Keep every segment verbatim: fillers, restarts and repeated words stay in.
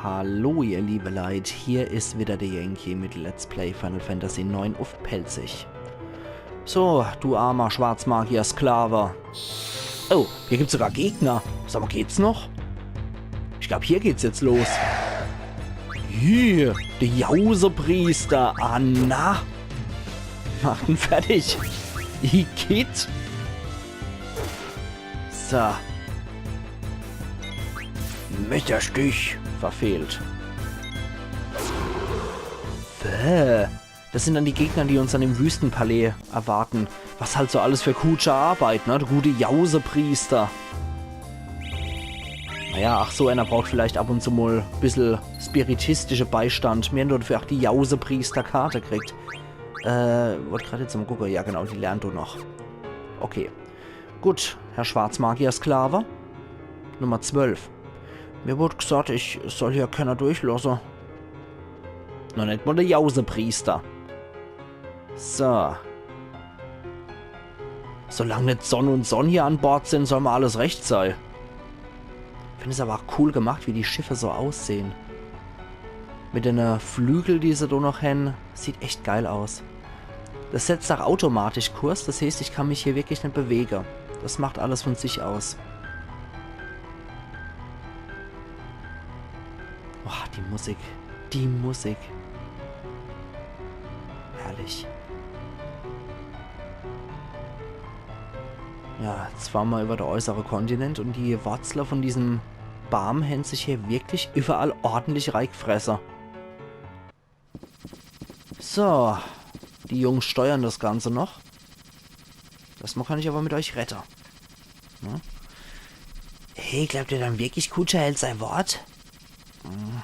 Hallo ihr liebe Leit, hier is wieder de Yankee mit Let's Play Final Fantasy neun uff Pälzisch. So, du armer Schwarzmagier-Sklave. Oh, hier gibt's sogar Gegner. Sag mal, geht's noch? Ich glaub, hier geht's jetzt los. Hier, de Jausepriester. Ah, na. Mach en fertig. Igitt. So. Messerstich. Verfehlt. Bäh. Das sind dann die Gegner, die uns dann im Wüstenpalais erwarten. Was halt so alles für kutsche Arbeit, ne? De gute Jausepriester. Naja, ach so, einer braucht vielleicht ab und zu mal bissel spiritistische Beistand. Mir hän dafür ach die Jausepriester-Karte kriegt. Äh, wollt grad jetzt mal gucke. Ja, genau, die lernt du noch. Okay. Gut, Herr Schwarzmagier-Sklave. Nummer zwölf. Mir wurd gesagt, ich soll hier keiner durchlosse. Noch net mal de Jausepriester. So. Solang net Sonn und Sonn hier an Bord sind, soll mir alles recht sei. Find es aber auch cool gemacht, wie die Schiffe so aussehen. Mit dene Flügel, die se do noch hän. Sieht echt geil aus. Das setzt auch automatisch Kurs, das heißt, ich kann mich hier wirklich net bewege. Das macht alles von sich aus. Boah, die Musik. Die Musik. Herrlich. Ja, jetzt fahren wir über de äußere Kontinent und die Wurzle von diesem Baam hän sich hier wirklich überall ordentlich reigfresse. So, die Jungs steuern das Ganze noch. Das mal kann ich aber mit euch rette. Ne? Hey, glaubt ihr dann wirklich, Kuja hält sein Wort? Hm.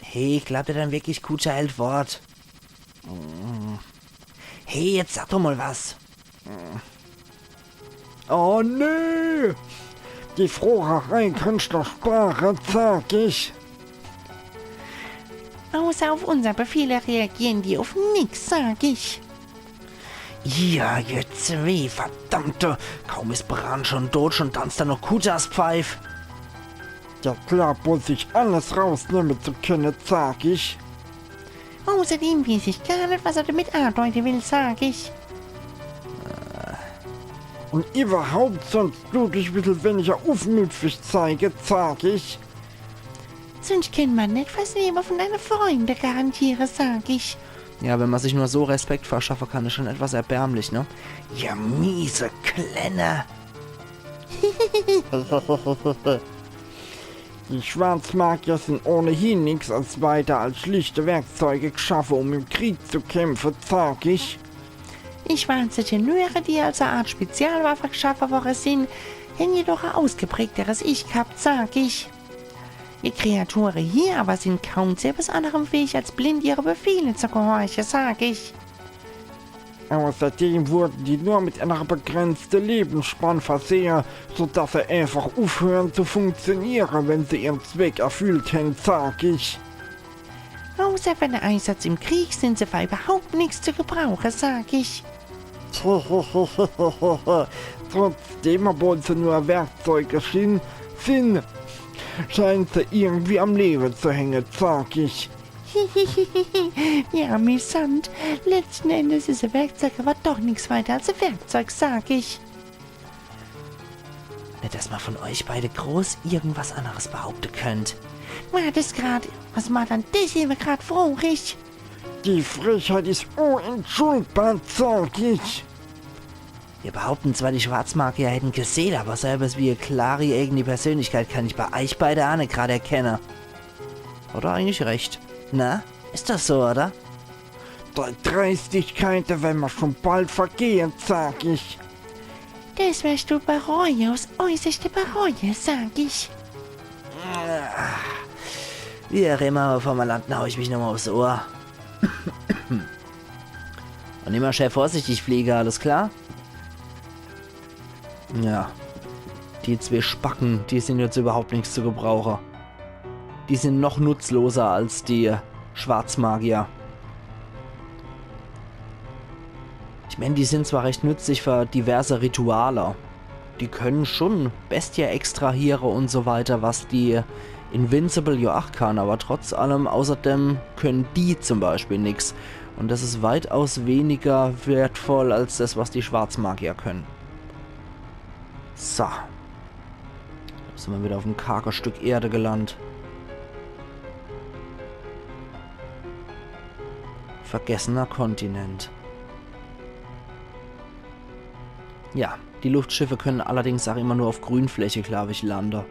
Hey, glaubt ihr dann wirklich, Kuja hält Wort? Hm. Hey, jetzt sag doch mal was. Hm. Oh nee! Die Frocherei kannst du spare, sag ich. Außer auf unser Befehle reagieren die auf nix, sag ich. Ja, ihr zwee Verdammte! Kaum is Brand schon dot, schon tanzt er noch Kujas Pfeif. Ja klar, bloß sich alles rausnehme zu könne, sag ich. Außerdem weiß ich gar net, was er damit andeute will, sag ich. Und überhaupt, sonst du dich bissel weniger uffmüpfig zeige, sag ich. Sonst kennt man net, was Lebe von deine Freunde garantiere, sag ich. Ja, wenn man sich nur so Respekt verschaffe kann, is schon etwas erbärmlich, ne? Ja, miese Klenne. Die Schwarzmagier sind ohnehin nix als weiter als schlichte Werkzeuge gschaffe, um im Krieg zu kämpfe, sag ich. Die schwarze Tenöre, die als e Art Spezialwaffe gschaffe worre sind, hän jedoch e ausgeprägteres Ich ghabt, sag ich. Die Kreature hier aber sind kaum zu etwas anderem fähig, als blind ihre Befehle zu gehorche, sag ich. Außerdem wurden die nur mit einer begrenzte Lebensspann versehe, sodass se einfach uffhören zu funktioniere, wenn se ihren Zweck erfüllt hän, sag ich. Außer für den Einsatz im Krieg sind se für überhaupt nix zu gebrauche, sag ich. Trotzdem, obwohl se nur Werkzeuge sin, sin, scheint se irgendwie am Lewe zu hänge, sag ich. Ja, amüsant. Letzten Endes is e Werkzeug aber doch nix weiter als e Werkzeug, sag ich. Net, dass man von euch beide groß irgendwas anderes behaupte könnt. War das grad, was war dann das ewe grad, froch ich? Die Frechheit is unentschuldbar, sag ich. Wir behaupten zwar, die Schwarzmagier hätten kä Seel, aber so etwas wie e klari eigeni Persönlichkeit kann ich bei euch beide ach net grad erkenne. Hat er eigentlich recht. Na, is doch so, oder? Dei Dreistigkeite wern mer schon bald vergehe, sag ich. Das wirst du bereue, aufs Äußerste bereue, sag ich. Wie auch immer, aber vom Alanten hau ich mich nochmal aufs Ohr. Und immer schön vorsichtig fliege, alles klar? Ja. Die zwee Spacken, die sind jetzt überhaupt nix zu gebrauche. Die sind noch nutzloser als die Schwarzmagier. Ich mein, die sind zwar recht nützlich für diverse Rituale. die können schon Bestie extrahiere und so weiter, was die Invincible ja ach kann, aber trotz allem, außerdem können die zum Beispiel nix. Und das ist weitaus weniger wertvoll als das, was die Schwarzmagier können. So. Da sind wir wieder auf dem karge Stück Erde gelandet. Vergessener Kontinent. Ja, die Luftschiffe können allerdings auch immer nur auf Grünfläche, glaube ich, landen.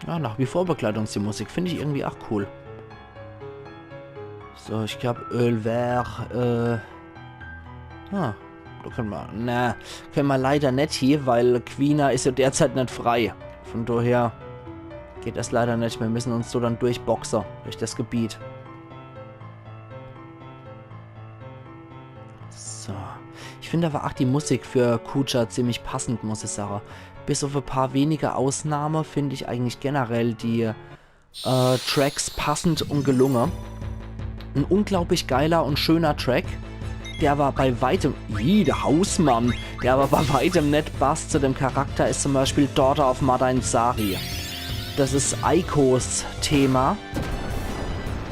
Ja, nach wie vor begleitet uns die Musik. Finde ich irgendwie auch cool. So, ich glaube, Oeil Vert, äh... Ah, da können wir... Na, können wir leider nicht hin, weil Quina ist ja derzeit nicht frei. Von daher geht das leider nicht. Wir müssen uns so dann durchboxen, durch das Gebiet. So. Ich finde aber auch die Musik für Kuja ziemlich passend, muss ich sagen. Bis auf ein paar wenige Ausnahmen finde ich eigentlich generell die äh, Tracks passend und gelungen. Ein unglaublich geiler und schöner Track, der aber bei weitem, ih, der Hausmann, der aber bei weitem nicht passt zu dem Charakter, ist zum Beispiel Daughter of Madain Sari. Das ist Eikos Thema.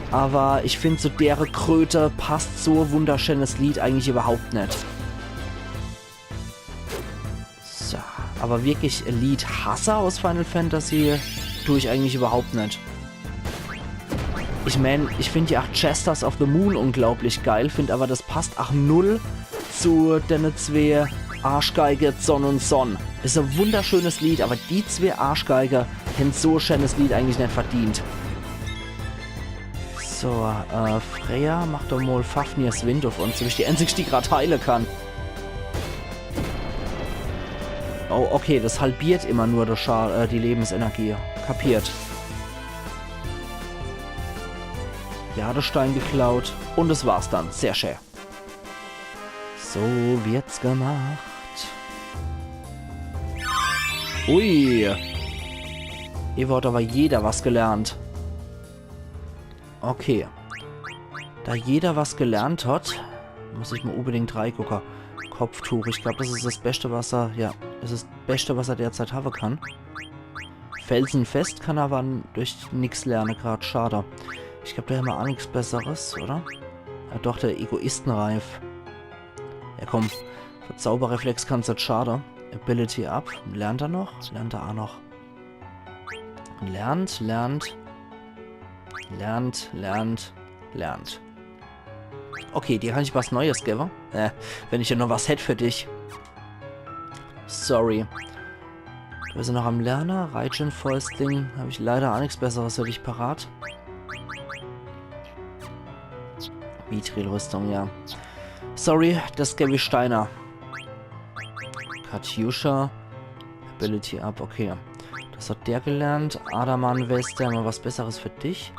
Aber ich finde, zu dere Kröte passt so ein wunderschönes Lied eigentlich überhaupt nicht. So, aber wirklich Liedhasser aus Final Fantasy tue ich eigentlich überhaupt nicht. Ich mein, ich finde ja auch Jesters of the Moon unglaublich geil, finde aber, das passt auch null zu dene zwee Arschgeige Zon und Zon. Ist ein wunderschönes Lied, aber die zwee Arschgeige hätten so ein schönes Lied eigentlich nicht verdient. So, äh, Freya, mach doch mal Fafnirs Wind auf uns. Du bist die einzigste, die grad heile kann. Oh, okay, das halbiert immer nur das Scha äh, die Lebensenergie. Kapiert. Jadestein geklaut. Und das war's dann. Sehr schön. So wird's gemacht. Ui. Hier hat aber jeder was gelernt. Okay. Da jeder was gelernt hat, muss ich mal unbedingt reingucken. Kopftuch, ich glaube, das ist das Beste, was er, ja, das ist das Beste, was er derzeit haben kann. Felsenfest kann er aber n- durch nix lernen, grad schade. Ich glaube, da haben wir auch nichts Besseres, oder? Ja, doch, der Egoistenreif. Ja, komm. Für Zauberreflex kann's nicht schade. Ability up. Lernt er noch? Lernt er auch noch. Lernt, lernt. Lernt, lernt, lernt. Okay, dir kann ich was Neues geben. Äh, wenn ich ja noch was hätt für dich. Sorry. Du bist ja noch am Lernen. Raijin-Fäustling. Habe ich leider auch nichts Besseres für dich parat. Mithril-Rüstung, ja. Sorry, das gebe ich Steiner. Katjuscha. Ability up, okay. Das hat der gelernt. Adaman-Weste, haben wir was Besseres für dich?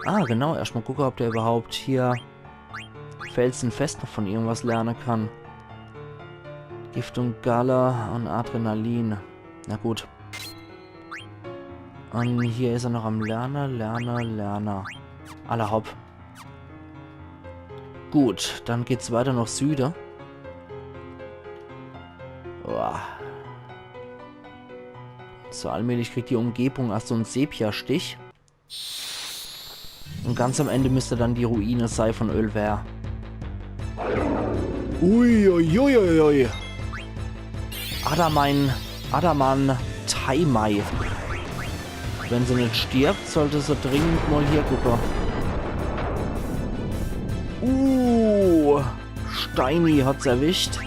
Ah, genau, erstmal gucken, ob der überhaupt hier Felsenfest noch von irgendwas lernen kann. Gift und Galle und Adrenalin. Na gut. Und hier ist er noch am Lernen, Lernen, Lernen. Alla hopp. Gut, dann geht's weiter nach Süden. Boah. So, allmählich kriegt die Umgebung erst so en Sepia-Stich. Und ganz am Ende müsste dann die Ruine sei von Oeil Vert. Uiuiuiui. Ui, ui, ui. Adaman, Adaman Taimai. Wenn sie nicht stirbt, sollte sie dringend mal hier gucken. Uh, Steini hat's erwischt.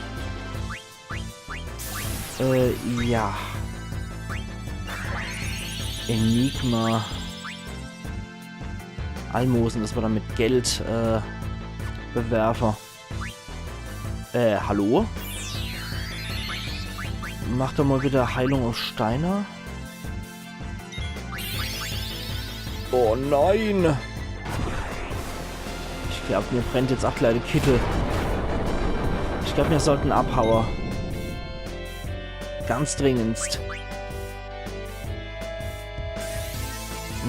Äh, ja. Enigma. Almosen, das wir dann mit Geld, äh, bewerfen. Äh, hallo? Mach doch mal wieder Heilung auf Steiner. Oh nein! Ich glaub, mir brennt jetzt ach gleich de Kittel. Ich glaub, mir sollten abhauen. Ganz dringendst.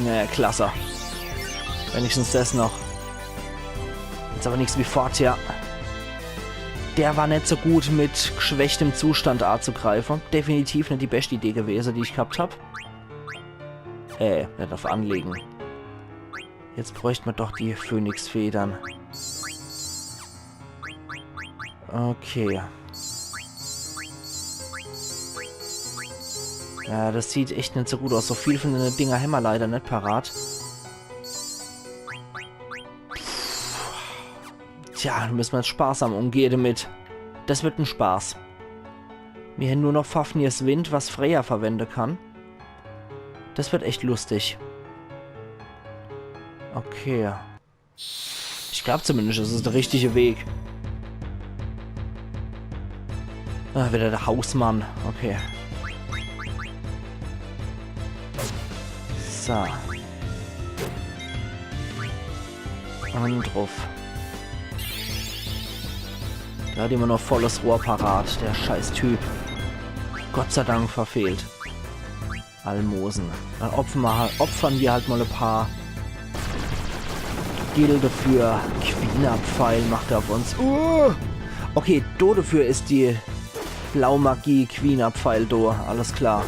Naja, klasse. Wenigstens das noch. Jetzt aber nichts wie fort, ja. Der war net so gut mit gschwächtem Zustand azugreife. Definitiv net die beschte Idee gewese, die ich ghabt hab. Äh, net uff Anlegen. Jetzt bräucht mer doch die Phönixfedern. Okay. Ja, des sieht echt net so gut aus. So viel vun dene Dinger hämmer leider net parat. Tja, do misse mer jetzt sparsam umgehe demit. Des wird en Spaß. Mir hän nur noch Fafnirs Wind, was Freya verwende kann. Des wird echt luschtig. Okay. Ich glaab zumindescht, des is de richtige Weg. Ah, widder de Hausmann. Okay. So. Un druff. Der hat immer noch volles Rohr parat, de Scheißtyp. Gott sei Dank verfehlt. Almosen. Dann opfern mer halt, opfern mer halt mol e paar Gilde für. Quina-Pfeil macht er uff uns. Uh! Okay, do defür is die Blaumagie Quina-Pfeil do. Alles klar.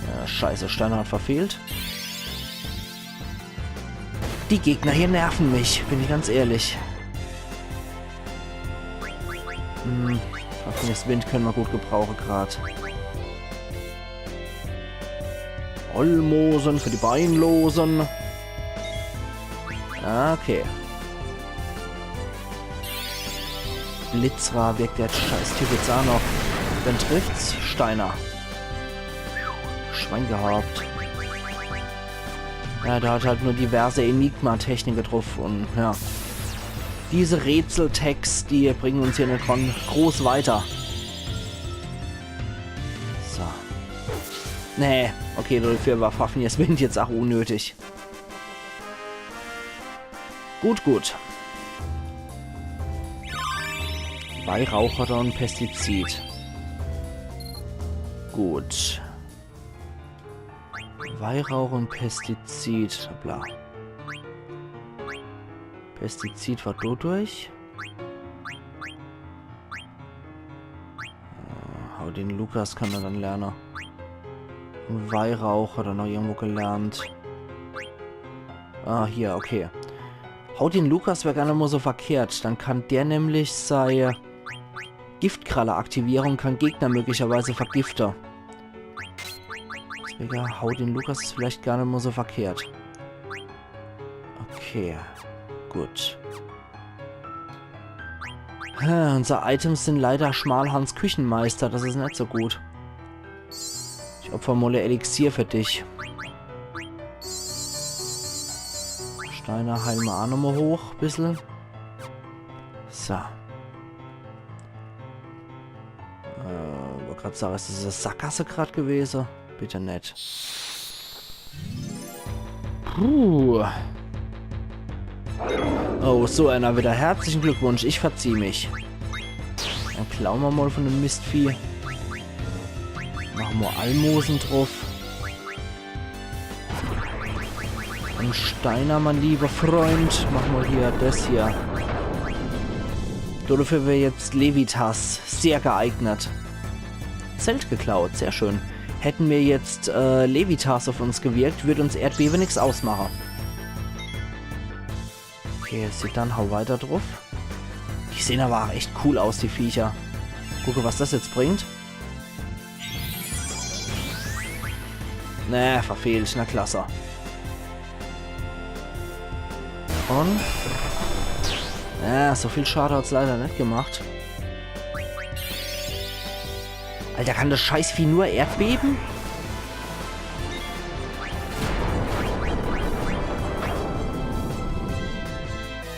Ja, scheiße, Steiner hat verfehlt. Die Gegner hier nerven mich, bin ich ganz ehrlich. Hm, Fafnirs Wind könne mer gut gebrauche grad. Almosen für die Beinlosen. Okay. Blitzra wirkt de Scheißtyp jetzt aa noch. Wen trifft's? Steiner. Schwein gehabt. Ja, der hat halt nur diverse Enigma-Technike druff un, ja. Diese Rätseltags, die bringe uns hier net gro-, groß weiter. So. Nee, okay, defür war Fafnirs Wind jetzt aa unnötig. Gut, gut. Weihrauch un Pestizid. Gut. Weihrauch un Pestizid, bla. Pestizid war do durch. Äh, Hau den Lukas kann er dann lerne. Un Weihrauch hat er noch irgendwo gelernt. Ah, hier, okay. Hau den Lukas wär gar net mol so verkehrt. Dann kann der nämlich sei Giftkralle aktiviere un kann Gegner möglicherweise vergifte. Deswege Hau den Lukas is vielleicht gar net mol so verkehrt. Okay, gut. Ha, unser Items sin leider Schmalhans Küchenmeister, des is net so gut. Ich opfer mol e Elixier für dich. Steiner heile mer aa nochmol hoch, bissel. So. Äh, wollt grad sage, is des e Sackgasse grad gewese? Bitte net. Puh. Oh, so einer widder. Herzlichen Glückwunsch, ich verzieh mich. Dann klaue mer mol vun dem Mistvieh. Mache mer Almosen druff. Un Steiner, mein lieber Freund, mach mol hier des hier. So, dafür wär jetzt Levitas sehr geeignet. Zelt geklaut, sehr schön. Hätten mir jetzt, äh, Levitas auf uns gewirkt, würd uns Erdbebe nix ausmache. Okay, Zidane, hau weiter druff. Die sehn aber auch echt cool aus, die Viecher. Gucke, was das jetzt bringt. Nee, verfehlt. Na klasse. Und? Ja, so viel Schade hat's leider net gemacht. Alter, kann das Scheißvieh nur Erdbeben?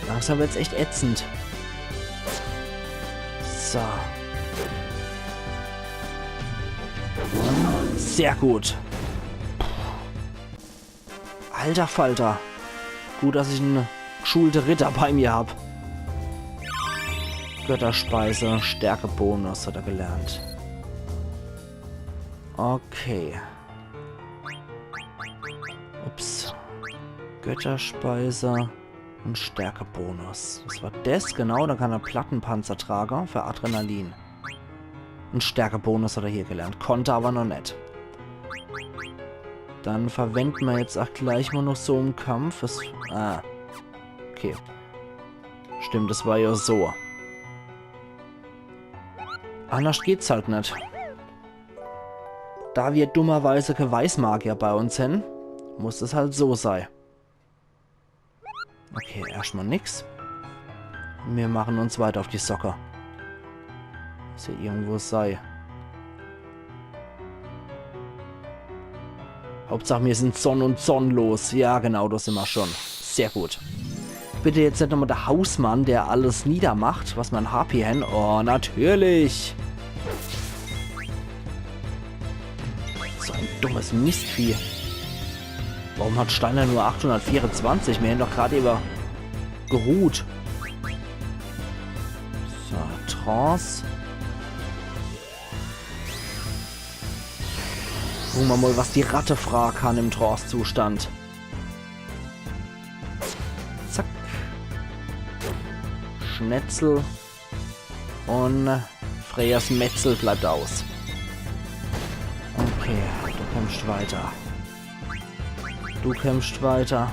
Langsam wird's echt ätzend. So. Sehr gut. Alter Falter. Gut, dass ich en geschulte Ritter bei mir hab. Götterspeise, Stärkebonus hat er gelernt. Okay. Ups. Götterspeise. En Stärkebonus. Das war des, genau. Dann kann er Plattenpanzer trage für Adrenalin. En Stärkebonus hat er hier gelernt. Konnt er aber noch net. Dann verwende mer jetzt ach gleich mal noch so im Kampf. Das, ah. Okay. Stimmt, das war ja so. Annerscht geht's halt net. Da wir dummerweise kä Weißmagier bei uns hen, muss es halt so sei. Okay, erscht mal nix. Mir machen uns weiter auf die Socke. Muss hier irgendwo sei. Hauptsach, mir sind sonn- und sonnlos. Ja, genau, do sind mer schon. Sehr gut. Bitte jetzt net nochmal der Hausmann, der alles niedermacht, was mer an H P hen. Oh, natürlich. So ein dummes Mistvieh. Warum hat Steiner nur achthundertvierundzwanzig? Mir hen doch grad über geruht. So, Trance. Gucke mer mal, was die Ratte fra kann im Trance-Zustand. Zack. Schnetzel. Und Freyas Metzel bleibt aus. Okay, du kämpfst weiter. Du kämpfst weiter.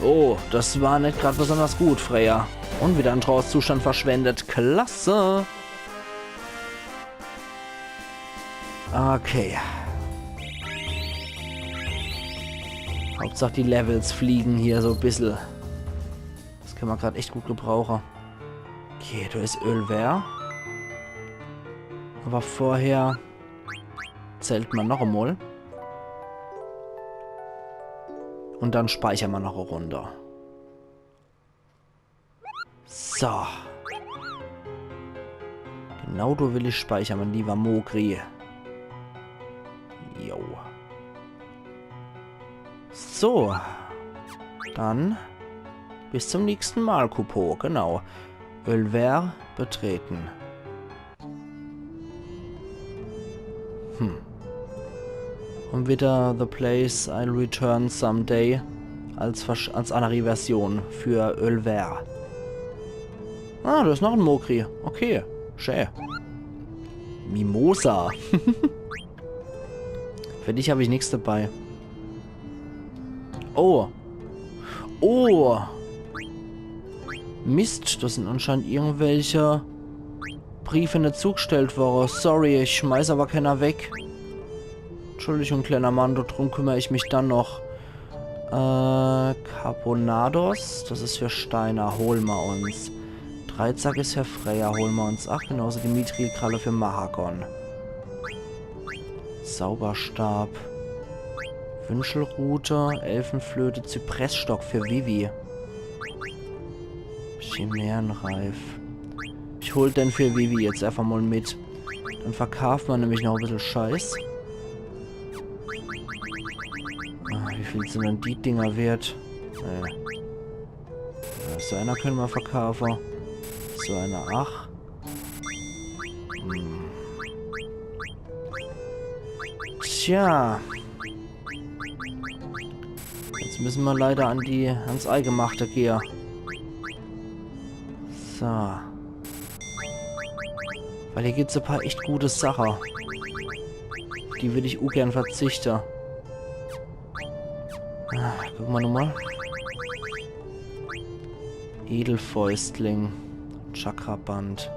Oh, das war net grad besonders gut, Freya. Und wieder en Trance-Zustand verschwendet. Klasse. Okay. Hauptsach die Levels fliegen hier so bissel. Das kann mer grad echt gut gebrauche. Okay, do is Ölwer. Aber vorher zählt mer noch emol. Und dann speichern mer noch e Runde. So. Genau do will ich speichern, mein lieber Mogri. Jo. So. Dann bis zum nächsten Mal, Kupo. Genau. Ölwer betreten. Hm. Und wieder The Place I'll Return Someday als, Versch- als annere Version für Ölwer. Ah, do is noch en Mogri. Okay, schä. Mimosa. Für dich hab ich nix dabei. Oh. Oh. Mist, das sind anscheinend irgendwelche Briefe, die net zugestellt wore. Sorry, ich schmeiß aber keiner weg. Entschuldigung, kleiner Mann, drum kümmer ich mich dann noch. Äh, Carbonados, das is für Steiner, hol mer uns. Dreizack is für Freya, hol mer uns. Ach, genauso die Mithril-Kralle für Mahagon. Zauberstab. Wünschelrute, Elfenflöte, Zypressstock für Vivi. Chimärenreif. Ich hol den für Vivi jetzt einfach mal mit. Dann verkauft mer nämlich noch e bissel Scheiß. Ah, wie viel sind denn die Dinger wert? Äh. Ja, so einer könne mer verkaufe. So einer ach. Hm. Tja. Jetzt müsse mer leider an die, ans Eigemachte gehe. So. Weil hier gibt's e paar echt gute Sache. Die würd ich ungern verzichte. Ah, guck mer nochmal. Edelfäustling. Chakraband.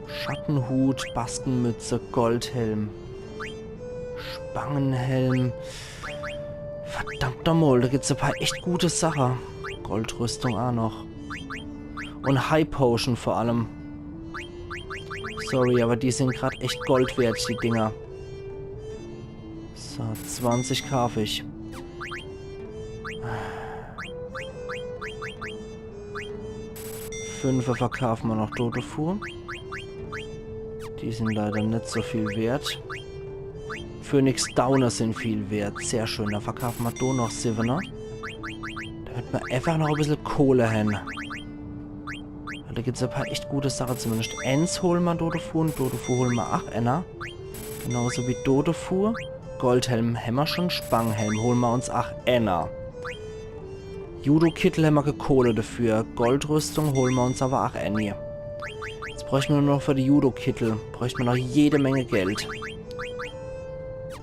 Schattenhut, Baskenmütze, Goldhelm. Spangenhelm. Verdammt nochmal, do gibt's e paar echt gute Sache. Goldrüstung ach noch. Und High Potion vor allem. Sorry, aber die sind grad echt Gold wert, die Dinger. So, zwanzig kauf ich. Fünfe verkaufe mer noch Dotofu. Die sind leider net so viel wert. Phoenix Downer sind viel wert. Sehr schön. Dann verkaufe mer do noch Siwwener. Damit mer einfach noch e bissel Kohle hen. Do gibt's e paar echt gute Sache zumindest. Ens hole mer Dotofu und Dotofu hole mer ach enner. Genauso wie Dotofu. Goldhelm hämmer schon, Spangenhelm hole mer uns ach enner. Judo-Kittel hämmer kä Kohle dafür. Goldrüstung hole mer uns awwer ach ääni. Jetzt bräuchte mer nur noch für die Judo-Kittel. Bräuchte mer noch jede Menge Geld.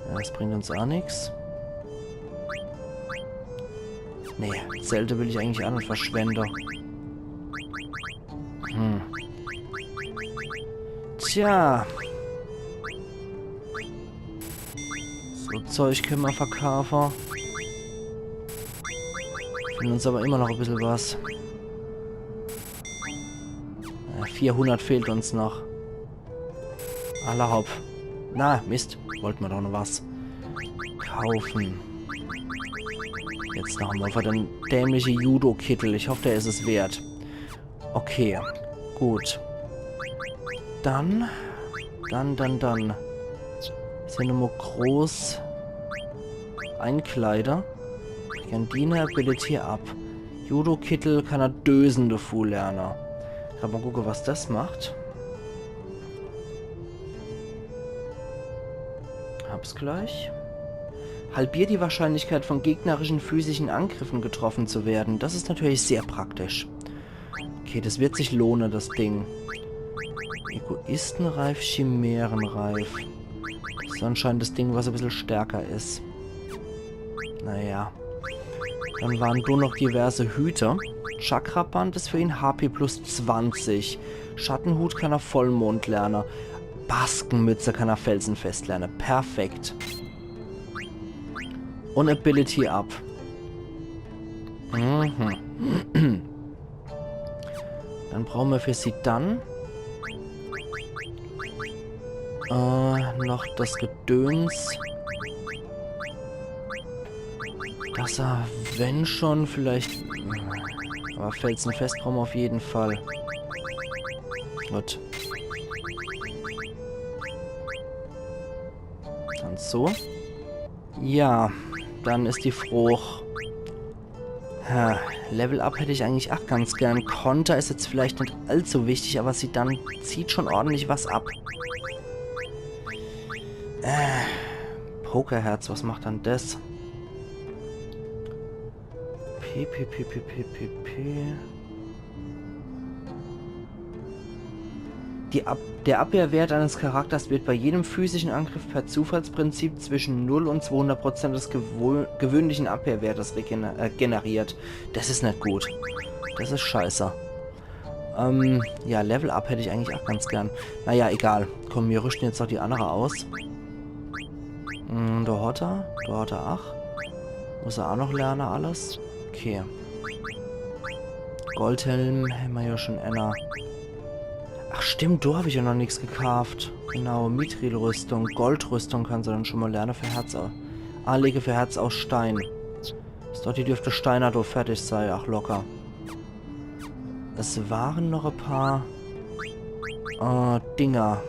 Ja, das bringt uns ach nix. Nee, Zelte will ich eigentlich ach net verschwende. Hm. Tja. So Zeug kenne mer verkaafe. Fehlt uns awwer immer noch e bissel was. Äh, vierhundert fehlt uns noch. Alla hopp. Na, Mist. Wollt mer doch noch was kaufe. Jetzt noch emol für den dämliche Judo-Kittel. Ich hoff, der is es wert. Okay, gut. Dann, dann, dann, dann. Is hier nochmol groß Einkleide. Brigandine, Ability up. Judo-Kittel kann er Dösen defu lerne. Kann mer gucke, was das macht. Hab's gleich. Halbiert die Wahrscheinlichkeit, von gegnerischen physischen Angriffen getroffen zu werden. Das ist natürlich sehr praktisch. Okay, das wird sich lohne, das Ding. Egoistenreif, Chimärenreif. Das is anscheinend das Ding, was e bissel stärker is. Naja. Dann waren do noch diverse Hüte. Chakraband is für ihn H P plus zwanzig. Schattenhut kann er Vollmond lerne. Baskenmütze kann er felsenfest lerne. Perfekt. Und Ability up. Mhm. Dann brauche mer für Zidane, äh, noch das Gedöns. Dass er, wenn schon, vielleicht. Aber Felsenfest brauche mer auf jeden Fall. Gut. Dann so. Ja, dann is die Froch. Ha, Level Up hätt ich eigentlich ach ganz gern. Konter is jetzt vielleicht net allzu wichtig, aber Zidane zieht schon ordentlich was ab. Äh, Pokerherz, was macht dann das? P, P, P, P, P, P, P. Die Ab-, der Abwehrwert eines Charakters wird bei jedem physischen Angriff per Zufallsprinzip zwischen null und zweihundert Prozent des gewö-, gewöhnlichen Abwehrwertes regener-, äh, generiert. Das is net gut. Das is scheiße. Ähm, ja, Level Up hätt ich eigentlich ach ganz gern. Naja, egal. Komm, mir rüschte jetzt noch die annere aus. Hm, do hat er, do hat er ach. Muss er ach noch lerne, alles. Okay. Goldhelm hämmer ja schon enner. Ach stimmt, do hab ich ja noch nix gekaaft. Genau, Mithril-Rüstung, Goldrüstung kannst du dann schon mal lerne für Herz au-, anlege für Herz aus Stein. Is doch, die dürfte Steiner do fertig sei, ach locker. Es waren noch e paar, äh, Dinger.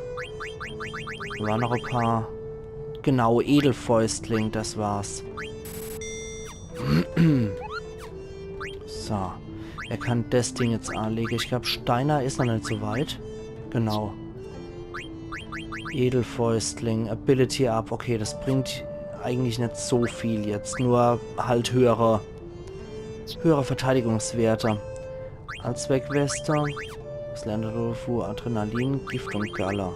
Es waren noch e paar. Genau, Edelfäustling, das war's. So. Er kann das Ding jetzt anlege. Ich glaub, Steiner is noch net so weit. Genau. Edelfäustling, Ability Up. Okay, das bringt eigentlich net so viel jetzt. Nur halt höhere, höhere Verteidigungswerte. Allzweckweste. Was lernt er do? Adrenalin, Gift und Galle.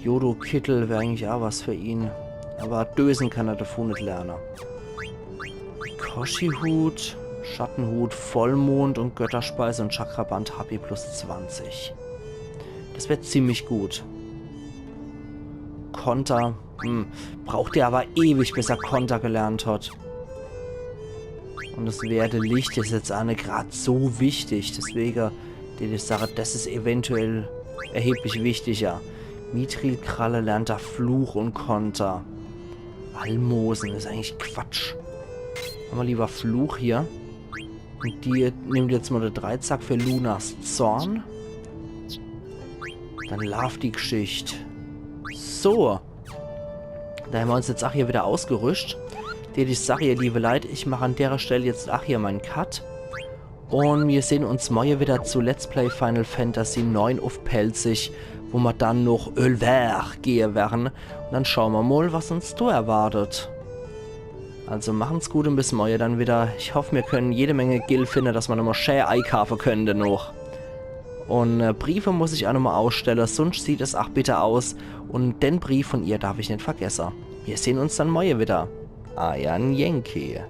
Jodo-Kittel wär eigentlich ach was für ihn. Aber Dösen kann er davon net lerne. Koshi-Hut, Schattenhut, Vollmond und Götterspeise und Chakraband H P plus zwanzig. Das wär ziemlich gut. Konter. Hm. Braucht er aber ewig, bis er Konter gelernt hat. Und das Werdelicht is jetzt ach net grad so wichtig. Deswege, die, die Sache, das is eventuell erheblich wichtiger. Mithril-Kralle lernt er Fluch und Konter. Almosen is eigentlich Quatsch. Hämmer lieber Fluch hier. Und die nimmt jetzt mal de Dreizack für Lunas Zorn. Dann laaft die Gschicht. So. Do hämmer uns jetzt ach hier wieder ausgerüscht. Die, die Sache, ihr liebe Leit, ich mach an derer Stell jetzt ach hier mein Cut. Und mir sehn uns morje wieder zu Let's Play Final Fantasy neun uff Pälzisch, wo mer dann noch Oeilvert gehe werre. Und dann schaue mer mal, was uns do erwartet. Also machen's gut un bis morje dann wieder. Ich hoff, mir können jede Menge Gil finden, dass mer nochmol schä eikaafe können dennoch. Un äh, Briefe muss ich ach nochmol ausstellen, sunscht sieht es ach bitter aus. Un den Brief von ihr darf ich net vergessen. Mir sehn uns dann morje wieder. Eier Yankee.